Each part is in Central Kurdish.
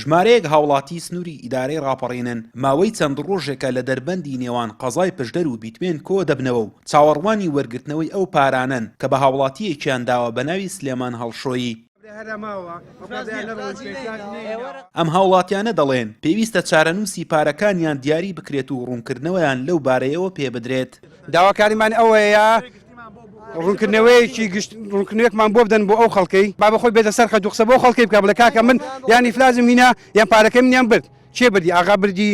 ژمارەیەک هاوڵاتی سنووری ئیدارەی ڕاپەڕینن ماوەی چەند ڕۆژێکە لە دەربەندی نێوان قەزای پشدەر و بیتوێن کۆدەبنەوە و چاوەڕوانی وەرگرتنەوەی ئەو پارانەن کە بە هاوڵاتییەکیان داوە بەناوی سلێمان هەڵشۆیی. ئەم هاوڵاتیانە دەڵێن، پێویستە چارەنووسی پارەکانیان دیاری بکرێت و ڕوونکردنەوەیان لەو بارەیەوە پێبدرێت. داواکاریمان ئەوەیە ڕوونکردنەوەیەکی گشت ڕوونکردنەوەیەکمان بۆ بدەن بۆ ئەو خەڵکەی با بەخۆی بێتە سەر خەت و قسە بۆ خەڵکەی بکا بڵێ کاکە من یان ئیفلازم هینا یان پارەکەی منیان برد کێ بردی ئاغا بردی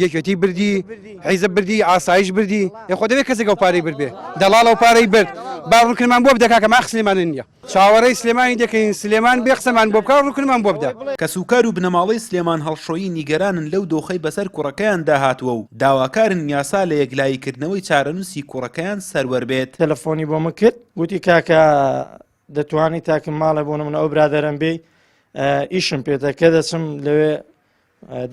یەکێتی بردی حیزب بردی ئاسایش بردی یە خۆ دەبێت کەسێک ئەو پارەی برد بێ دەڵاڵ ئەو پارەی برد با ڕوونکردنمان بۆ بدە کاکە ماخ سلێمانە نییە. چاوەڕێی سلێمانی دەکەین سلێمان بێ قسەمان بۆ بکا ڕوونکردنمان بۆ بدە. کەسوکار و بنەماڵەی سلێمان هەڵشۆیی نیگەرانن لەو دۆخەی بەسەر کوڕەکەیاندا هاتووە و داواکارن یاسا لە یەکلاییکردنەوەی چارەنووسی کوڕەکەیان سەروەر بێت. تەلەفۆنی بۆ من کرد گوتی کاکە دەتوانی تاکم ماڵێ بۆ نمونە ئەو برادەرم بێی ئیشم پێتە کە دەچم لەوێ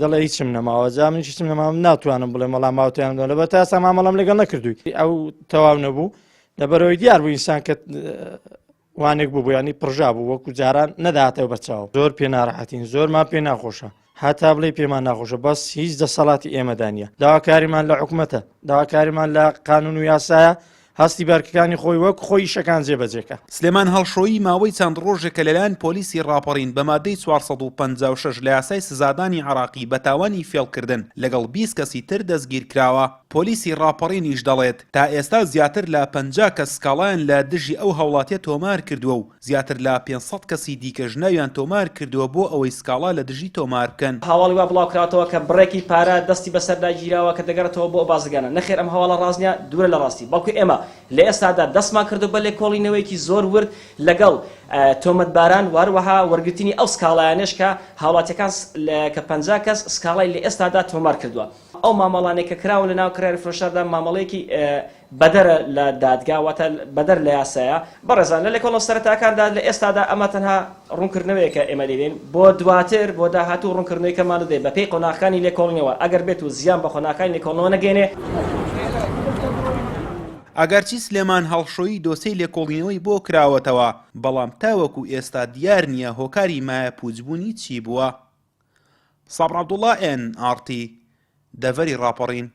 دەڵێ هیچم نەماوە جا من هیچم نەماوە ناتوانم بڵێم وەڵام ماوتیان دۆ لەبەر تا ئێستا مامەڵەم لەگەڵ نەکردووی ئەو تەواو نەبوو لەبەرەوەی دیار بوو ئینسان کە وانێک بوو بوو ینی پرژا بوو وەکو جاران نەداتەوە بەرچاو زۆر پێ ناڕەحەتین زۆرمان پێ ناخۆشە هەتا بڵێ پێمان ناخۆشە بەس هیچ دەسەڵاتی ئێمەدا نییە داواکاریمان لە حکومەتە داواکاریمان لە قانون و یاسایە هەستی بەرکەکانی خۆی وەک خۆی ئیشەکان جێبەجێکا. سلێمان هەڵشۆیی ماوەی چەند ڕۆژێکە لەلایەن پۆلیسی ڕاپەڕین بە مادەی 456 لە یاسای سزادانی عێراقی بە تاوانی فێڵکردن لەگەڵ 20 کەسی تر دەستگیرکراوە. پۆلیسی ڕاپەڕینیش دەڵێت، تا ئێستا زیاتر لە 50 کەس سکاڵایان لە دژی ئەو هاوڵاتیە تۆمارکردووە و زیاتر لە 500 کەسی دیکەش ناویان تۆمارکردووە بۆ ئەوەی سکاڵا لە دژی تۆمار بکەن. هەواڵی وا بڵاوکراوەتەوە کە بڕێکی پارە دەستی بەسەردا گیراوە کە دەگەڕێتەوە بۆ ئەو بازرگانە، نەخێر ئەم هەواڵە ڕاست نیە، دوورە لە ڕاستی، بەڵکو ئێمە لە ئێستادا دەستمان کردووە بە لێکۆڵینەوەیەکی زۆر ورد لەگەڵ تۆمەتباران و هەروەها وەرگرتنی ئەو سکاڵایانەش کە هاوڵاتیەکان کە 50 کەس سکاڵای لە ئێستادا تۆمار کردووە. ئەو مامەڵانەی کە کراون لە ناو کڕیاری فرۆشیاردا مامەڵەیەکی بەدەرە لە دادگا واتە بەدەر لە یاسایە. بەڕێزان لە لێکۆڵنەوە سەرەتاکاندا لە ئێستادا ئەمە تەنها ڕوونکردنەوەیەکە ئێمە دەیدەین بۆ دواتر بۆ داهاتوو ڕوونکردنەوەیکەمان دەدەین بەپێی قۆناغەکانی لێکۆڵینەوە ئەگەر بێت و زیان بە قۆناغەکانی لێکۆڵنەوە نەگەیەنێ. ئەگەرچی سلێمان هەڵشۆیی دۆسێی لێکۆڵینەوەی بۆ کراوەتەوە، بەڵام تاوەکو ئێستا دیار نییە هۆکاری مایەپووچبوونی چی بووە. سابر عەبدوڵا ئێن ئاڕ تی، دەڤەری ڕاپەڕین.